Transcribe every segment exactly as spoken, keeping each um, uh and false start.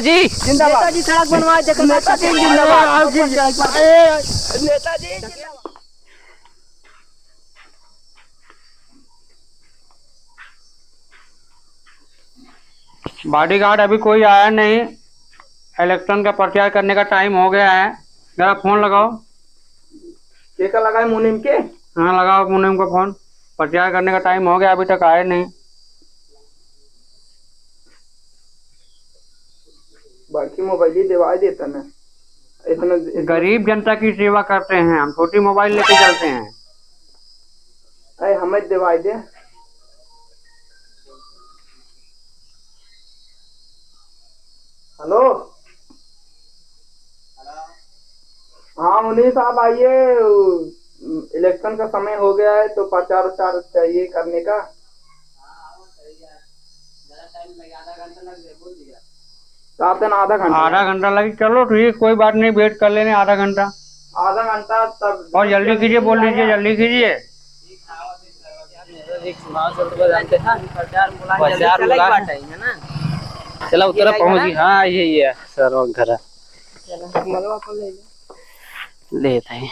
जी। जिंदाबाद। नेताजी सड़क बनवाए, जकर नेताजी जिंदाबाद। नेताजी जिंदाबाद। बॉडीगार्ड अभी कोई आया नहीं, इलेक्शन का प्रचार करने का टाइम हो गया है, जरा फोन लगाओ। केका लगाए, मुनीम के? हाँ, लगाओ मुनीम को फोन, प्रचार करने का टाइम हो गया, अभी तक आए नहीं। बड़की मोबाइल ही देवाई देता ना। इतना, इतना गरीब जनता की सेवा करते हैं हम, छोटी मोबाइल लेके चलते हैं। अरे हमें देवाई दे। हेलो। हाँ मुनीम साहब आइए, इलेक्शन का समय हो गया है तो प्रचार उचार चाहिए करने का। सात दिन आधा घंटा। आधा घंटा लगी, चलो ठीक, कोई बात नहीं, वेट कर लेने आधा घंटा। आधा घंटा तब और जल्दी कीजिए, बोल दीजिए, जल्दी कीजिए। प्रचार चला, चला उतरा पहुँच गई। हाँ, यही है सर, घर है। लेत है।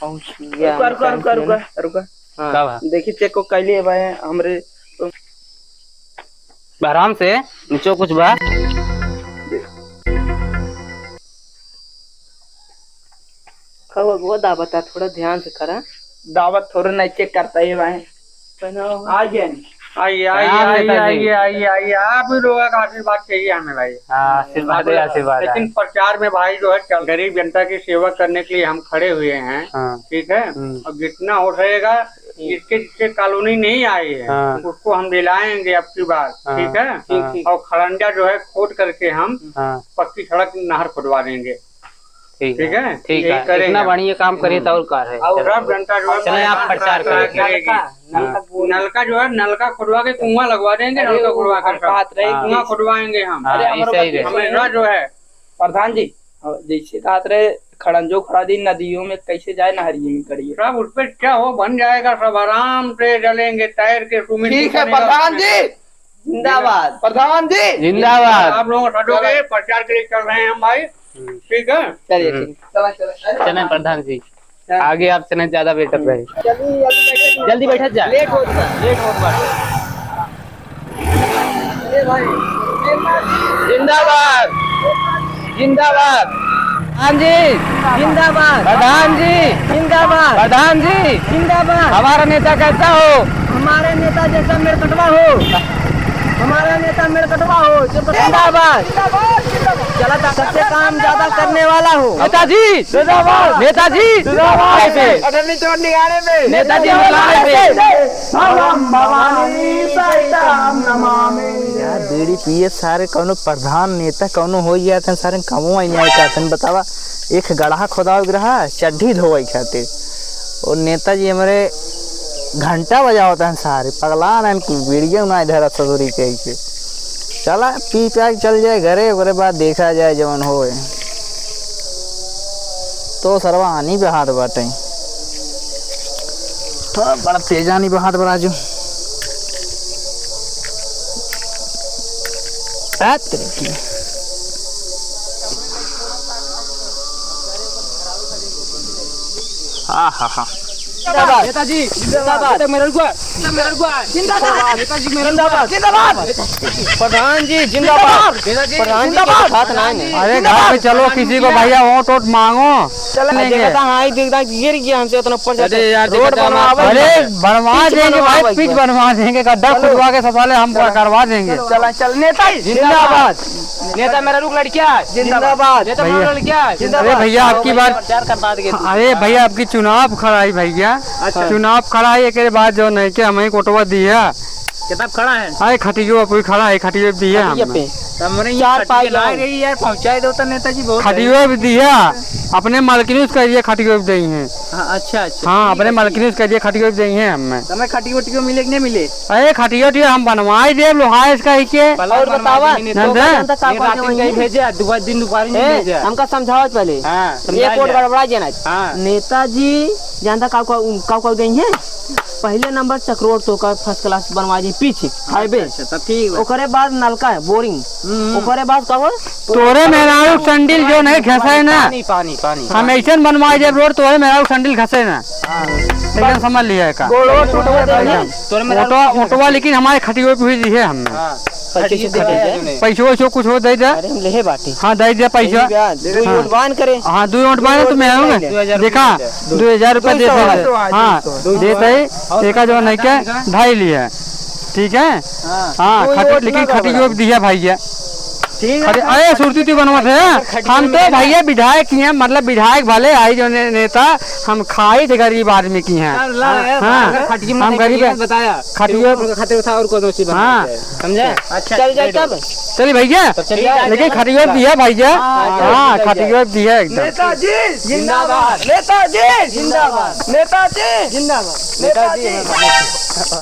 पहुँच गया। रुका, रुका, रुका, रुका, रुका। हाँ। का बा? देखी, चेक को कैले बा हमरे तो। आराम से, नीचे कुछ बा। का हुआ, वो दावत है, थोड़ा ध्यान से करा। दावत थोड़ा नहीं चेक करता है भाई। पहनाओ। आ गया नहीं। आइए, आइए, प्रणाम आइए, नेताजी। आइए, आइए, आइए। आप ही लोगों का आशीर्वाद चाहिए हमें भाई। हाँ, आशीर्वाद है, आशीर्वाद है। लेकिन प्रचार में भाई जो है, चल, गरीब जनता की सेवा करने के लिए हम खड़े हुए हैं। हाँ। ठीक है? हम्म। और जितना हो सकेगा, जिसके, जिसके कॉलोनी नहीं आई है, हाँ। उसको हम दिलाएंगे अब की बार। हाँ, ठीक है? हाँ। ठीक, ठीक। और खड़ंजा जो है, खोद करके हम हाँ। पक्की सड़क नहर खुदवा देंगे। ठीक है, ठीक है, ठीक यही है। करेंगे। इतना बढ़िया काम करिए तो और का है। और चलो। सब जनता जो है चले, आप प्रचार करेंगे। नलका, हाँ। नलका जो है, नलका खुदवा के कुआं लगवा देंगे, अरे, नलका वो खुदवा कर हम कहत रहे कि कुआं खुदवाएंगे हम। हाँ, अरे, हमारा ऐसा ही बात रहे। सुनिए। हमेशा जो है। प्रधान जी, और जैसे कहत रहे, खड़ंजो खड़ा दी नदियों में, कैसे जाए नहरियों में करिए। सब उस पे क्या हो, बन जाएगा, सब आराम से जलेंगे, तैर के swimming pool ठीक है, बनेगा प्रधान उसमें। जी। जिंदाबाद। प्रधान जी। जिंदाबाद। आप लोगों का साथ होके प्रचार के लिए चल रहे हैं हम भाई। हम्म। ठीक है? चलिए, हम्म। ठीक। चला, चला। चलें प्रधान जी। हाँ। आगे आपसे नहीं ज्यादा बैठत रहे। जल्दी, जल्दी बैठत जल्दी बैठत जा। लेट होत बा, लेट होत बा। अरे भाई। जिंदाबाद। जिंदाबाद। प्रधान जी, जिंदाबाद। प्रधान जी, जिंदाबाद। प्रधान जी, जिंदाबाद। हमारा नेता कैसा हो? हमारे नेता जैसा मेरकटवा हो। हमारा नेता मेरकटवा हो। जिंदाबाद। जिंदाबाद। चला था, सबसे काम ज्यादा करने वाला हो। नेताजी, जिंदाबाद। नेताजी, जिंदाबाद। ऐसे। अटर्नी चोर निगारे में। नेताजी, निगारे में। ओम भवानी सहितम नमामि। यार, बीड़ी पिए सारे कौनो प्रधान नेता कौनो हो जाते हैं, सारे कमो आई नहीं करते हैं। बतावा, एक गड़हा खोदावे के रहा, चड्ढी धोवे खातिर। और नेताजी हमारे घंटा बजावत हैं सारे, पगला रहन की बीड़िया ना इधर ससुरी के ऐसे। चला, पी प्या के चल जाए घरे, ओकरे बाद देखा जाए जवन होए। तो सरवा आनी पे हाथ बाटे। तो बड़ा तेज आनी बहात बा राजू। आ तेरे की। आ हा हा। जिंदाबाद। नेताजी, जिंदाबाद। नेता मेरा रुकवा। नेता मेरा रुकवा। जिंदाबाद। नेताजी मेरा रुकवा। जिंदाबाद। प्रधान जी, जिंदाबाद। नेताजी, प्रधान जी के जिंदाबाद। साथ ना है। अरे घर पे चलो, किसी को भैया वोट वोट मांगो। चल, लेंगे। देखा था, हाँ, ही देखता, गिर गया हमसे उतना ऊपर से। अरे यार, रोड देखा था, बनवावे। अरे, बनवा देंगे भाई, पिच बनवा देंगे, गड्ढा खुदवा के सबसे पहले हम करवा देंगे। चला, चल, नेता जिंदाबाद। नेता मेरा रुक लड़किया जिंदाबाद। नेता मेरा लड़किया जिंदाबाद। अरे भैया, आपकी बार प्रचार करवा देंगे। अरे भैया, आपकी चुनाव खड़ा है भैया। अच्छा। चुनाव खड़ा है, एक बाद जो नहीं के हमें कोटवा दिया। कितना खड़ा है? अरे खटियो पे खड़ा है, खटियो पे दिया हमने। हमरे यहाँ चार पाई ना रही यार, पहुँचाए दो तो नेताजी बहुत है। खटियो भी दिया, अपने मालकिन उसका ये खटियो भी देई हैं। हाँ, अच्छा, अच्छा। हाँ, ठीक अपने है, मालकिन ठीक। उसका ये खटियो भी देई हैं हमें। तो मैं खटियो वटियो मिले कि नहीं मिले? अरे खटियो वटियो हम बनवाई देब, लोहा इसका ही के। और बतावा, नहीं तो दे। जनता का दिन रात में भेजे, दोपहर दिन दोपहर में ए, भेजे। हमका समझाओ पहले। हाँ, ये समझा कोड लिया। गड़बड़ा जाना। हाँ। नेताजी जनता का, का, का, का देई हैं? पहिले नंबर चकरोट तोका first class बनवा दी पीछे highway। अच्छा, तब ठीक बा। ओकरे बाद नलका है, boring। हम्म। ओकरे बाद का हो? तोरे मेहरारू के सैंडल जो नहीं घसे ना। पानी, पानी, पानी। हम ऐसन बनवा दे रोड, तोरे मेहरारू के सैंडल घसे ना। हाँ। एकदम समझ लिया है का? गोड़वा टूटवा दे। तोरे मेहरारू ओटवा, ओटवा लेकिन हमारे खटियो पे हुई है हमने। हाँ। पैसे से खरीदे। पैसो वैसो कुछ हो दे दे। अरे हम लेहे बाटी। हाँ, दे दे पैसा। यही ब्याज। दू हाँ। वोट बांध करे। हाँ, दू वोट बांध तो मैं आऊँगा। दू हजार देखा, रुपया दे। दू हजार रुपया दे दे। हाँ, दे दे। एका जो नहीं के ढाई लिया। ठीक है? हाँ। हाँ, दू खट-, वोट लेकिन ना खटियो गड़बड़ा। दिया भैया। ठीक है। खटे-, अरे, सुरती तू बनवा थे, हाँ? खटियो हम तो में भैया विधायक ही हैं, मतलब विधायक भले आई जो ने-, नेता, हम खाई थे गरीब आदमी की हैं। चल, ला, ए, हाँ, अगर खटियो में हम नहीं गरीब खटियो हैं। में बताया। खटियो उनका खातिर था और कौन सी बात हाँ। है? समझे? अच्छा, चल जाए चल। तब? चलिए भैया, तब चलिए। लेकिन खटियो दिया भैया। हाँ, हाँ, चलिए। खटियो दिया एकदम। नेताजी जिंदाबाद। नेताजी जिंदाबाद। नेताजी जिंदाबाद। नेताजी।